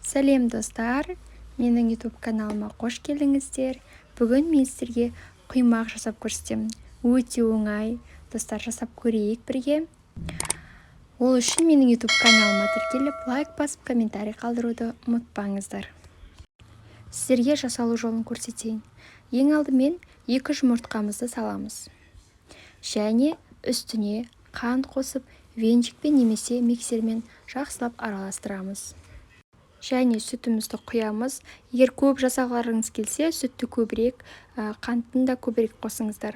Сәлем, достар! Менің YouTube каналыма қош келдіңіздер! Бүгін мен сіздерге құймақ жасап көрсетемін. Өте оңай, достар, жасап көрейік бірге. Ол үшін менің YouTube каналыма тіркеліп, лайк басып, комментарий қалдыруды ұмытпаңыздар. Сіздерге жасалу жолын көрсетейін. Ең алдымен екі жұмыртқамызды саламыз және үстіне қант қосып, венчикпен немесе миксермен жақсылап араластырамыз және сүтімізді құямыз. Егер көп жасағыларыңыз келсе, сүтті көбірек, қантын да көбірек қосыңыздар.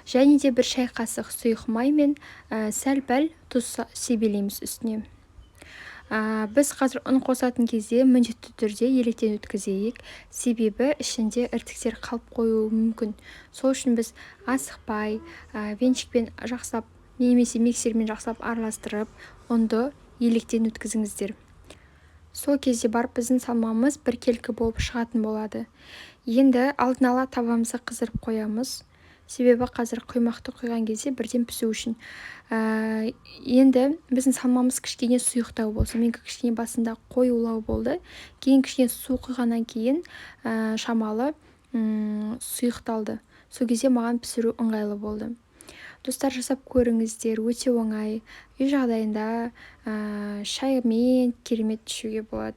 Және де 1 шай қасық сұйық май мен сәл пәл тұз себелейміз үстіне. Біз қазір ұн қосатын кезде міндетті түрде електен өткізейік, себебі ішінде іртіктер қалып қоюы мүмкін. Сол үшін біз асықпай, венчикпен жақсылап немесе миксермен жақсылап араластырып, ұнды електен өткізіңіздер. Сол кезде барып біздің салмамыз біркелкі болып шығатын болады. Енді алдын ала табамызды қыздырып қоямыз, себебі қазір құймақты құйған кезде бірден пісу үшін. Енді біздің салмамыз кішкене сұйықтау болсын. Менікі кішкене басында қоюлау болды, кейін кішкене су құйғаннан кейін шамалы сұйықталды. Сол кезде маған пісіру ыңғайлы болды. Достар, жасап көріңіздер, өте оңай. Үй жағдайында шаймен керемет ішуге болады.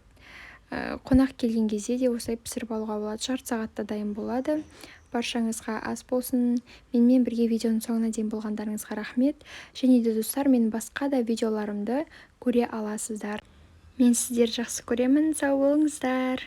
Қонақ келген кезде де осылай пісіріп алуға болады, жарты сағатта дайын болады. Баршаңызға ас болсын! Менімен бірге видеоның соңына дейін болғандарыңызға рахмет. Және де, достар, менің басқа да видеоларымды көре аласыздар. Мен сіздерді жақсы көремін, сау болыңыздар!